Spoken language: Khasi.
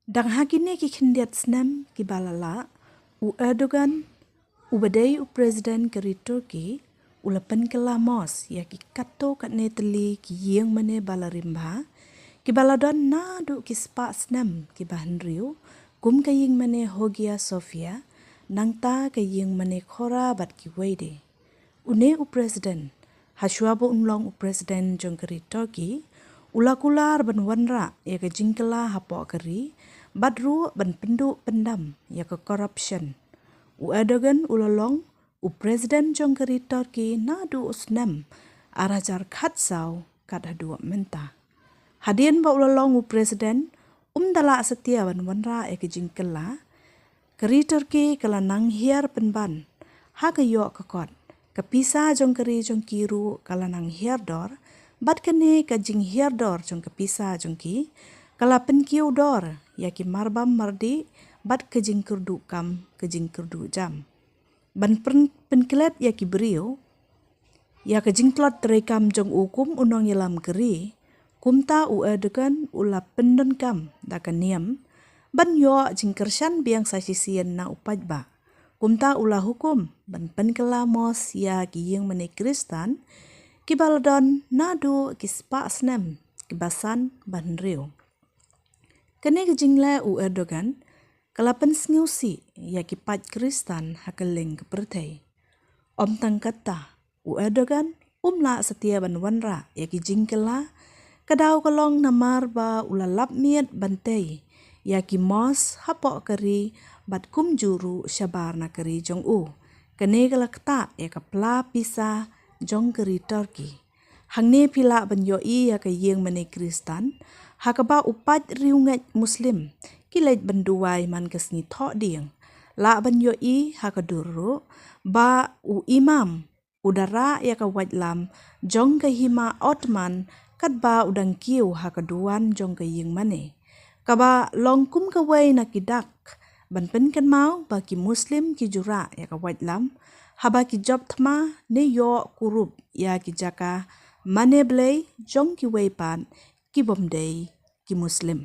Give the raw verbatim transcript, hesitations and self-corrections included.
Dang ha kine ki khyndiat snem kiba la lah, u Erdogan, uba dei u president ka ri Turkey, u la pynkylla mos ïa ki katto katne tylli ki ïingmane ba la rim bha, kiba la don naduh ki spah snem kiba hynriew, kum ka ïingmane Hagia Sophia, nangta ka ïingmane Khora bad kiwei de. Une u president, hashwa ba un long u president jong ka ri Turkey, u la kular ban wanrah ïa ka jingkylla hapoh ka ri, bad ruh ban pynduh pyndam ïa ka corruption. U Erdogan u la long u president jong ka ri Turkey naduh u snem ar hajar khatsaw kat haduh mynta. Hadien ba u la long u president, um da lah satia ban wanrah ïa ka jingkylla. Ka ri Turkey ka la nang hiar pynban ha ka ïoh ka kot. Ka pisa jong ka ri jong ki ruh ka la nang hiar dor, bad kane ka jinghiar dor jong ka pisa jong ki ka la pynkiew dor ïa ki marbam mardih bad ka jingkyrduh kam, ka jingkyrduh jam. Ban pyn-, pynklet ïa ki briew ïa ka jingtlot treikam jong u kum u nongïalam ka ri, kumta u Erdogan u la pyndonkam da ka niam ban ïoh jingkyrshan biang sa shisien na u paidbah. Kumta u la hukum ban pynkylla mos ïa ki ïingmane Khristan kiba la don naduh ki spah snem kiba san ba hynriew. Kane ka jingleh u Erdogan ka la pynsngewsih ïa ki paid Khristan ha kylleng ka pyrthei. Ym tang katta, u Erdogan um lah satia ban wanrah ïa ki jingkylla, ka daw ka long namar ba u la lap miet ban tei ïa ki mos hapoh ka ri bad kumjuh ruh shabar na ka ri jong u. Kane ka la ktah ïa ka pla pisa jong ka ri Turkey. Hangne phi lah ban ïohi ïa ka ïingmane Khristan ha kaba u paid riewngeit Muslim ki leit ban duwai man ka sngi Thohdieng. Lah ban ïohi ha ka dur ruh ba u imam u da rah ïa ka waitlam jong ka hima Ottoman katba u dang kiew ha ka duwan jong ka ïingmane. Kaba long kum kawei na ki dak ban pynkynmaw ba ki Muslim ki ju rah ïa ka waitlam haba ki jop thma ne ïoh kurup ïa ki jaka mane blei jong kiwei pat ki bym dei ki Muslim.